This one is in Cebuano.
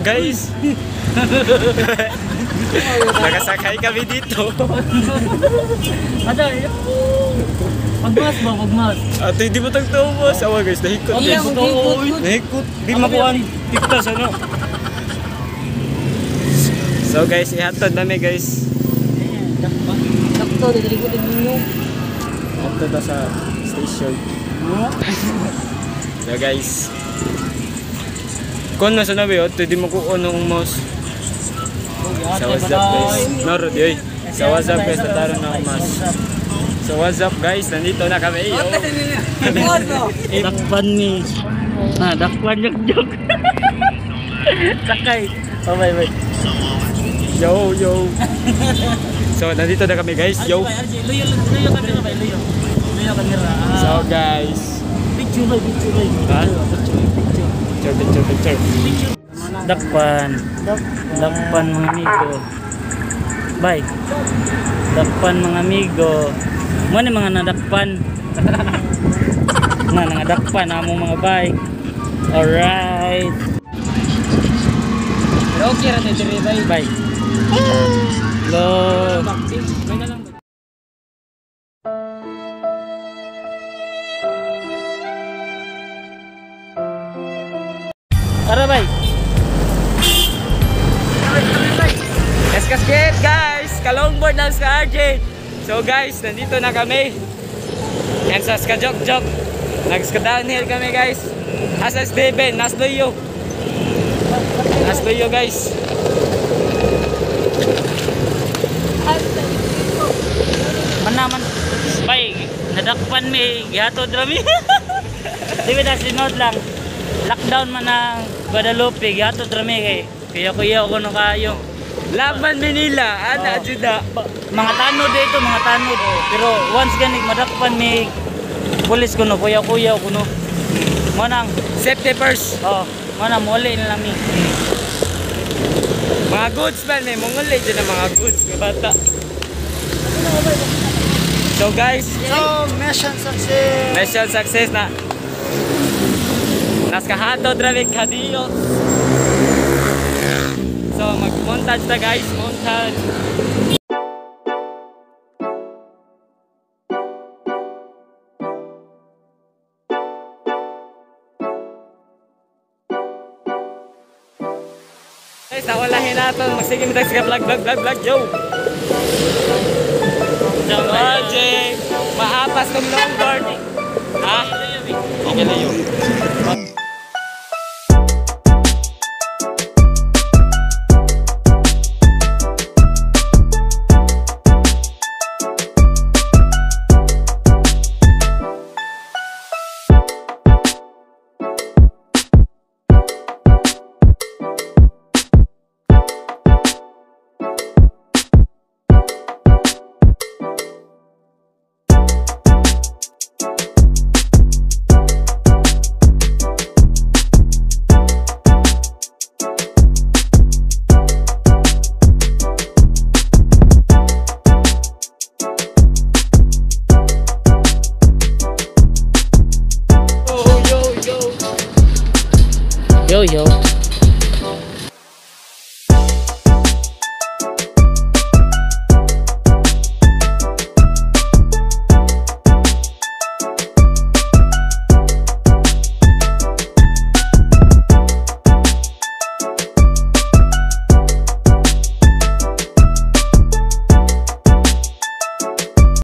guys? Nakasakay kami dito. Ada, pagmas ba, pagmas? Ate, di mo tagtawas. Awa guys, nahikot guys. Nahikot. Di makuha. Tiktas ano? So guys, ihatod nami guys. Sakto, dito ninyo. Hatod na sa station. So guys. Kung nasa nabi, ate, di makuha ng mouse. So what's up guys? Noro, di oy. So what's up guys, nataro na ang mouse. So what's up guys, nandito na kami. Yo. Dakpan ni. Ah, dakpan yung joke. Sakay. Oh, bye bye. Yo, yo. So nandito na kami guys, yo. Luyo, luyo kamera ba, luyo. Luyo kamera. So guys. Picture bay, picture bay. Ha? Picture, picture. Picture, picture, picture. Dakpan. Dakpan mga amigo. Bye. Dakpan mga amigo. Mo ni mga nadakpan. Na nangadakpan among mga bike. Alright. Pero okay ra diri bay. Bye. Hello. Tara bay. Let's kasket guys! Kalongboard lang sa RJ! So guys, nandito na kami. Yan sa Skajok-Jok. Nag-downhill kami guys. Asa Steven, nasluyo. Nasluyo guys. Manaman. Bay, nadakpan mi, gihatod ra mi. Di ba na sinod lang. Lockdown man ang Guadalupe, gihatod ra mi kay kuya-kuya ko no kayo. Laban Manila, ana Oh. juda. Mga tanod dito, mga tanod. Pero once gani madakpan mi pulis kuno, kuya-kuya kuno. Mo nang Safety first. oh, mo nang muli na lang mi. Mga goods man may mongol dyan ang mga goods nga bata. So guys, So, mission success! Mission success na. Nas kahatod ra mi kadiyot. So mag-montage na guys, montage. Guys, nawalahin natin. Magsige mi sa vlog, vlog, vlog, vlog, yo! RJ, maapas kong longboard. Ha? Okay, layo.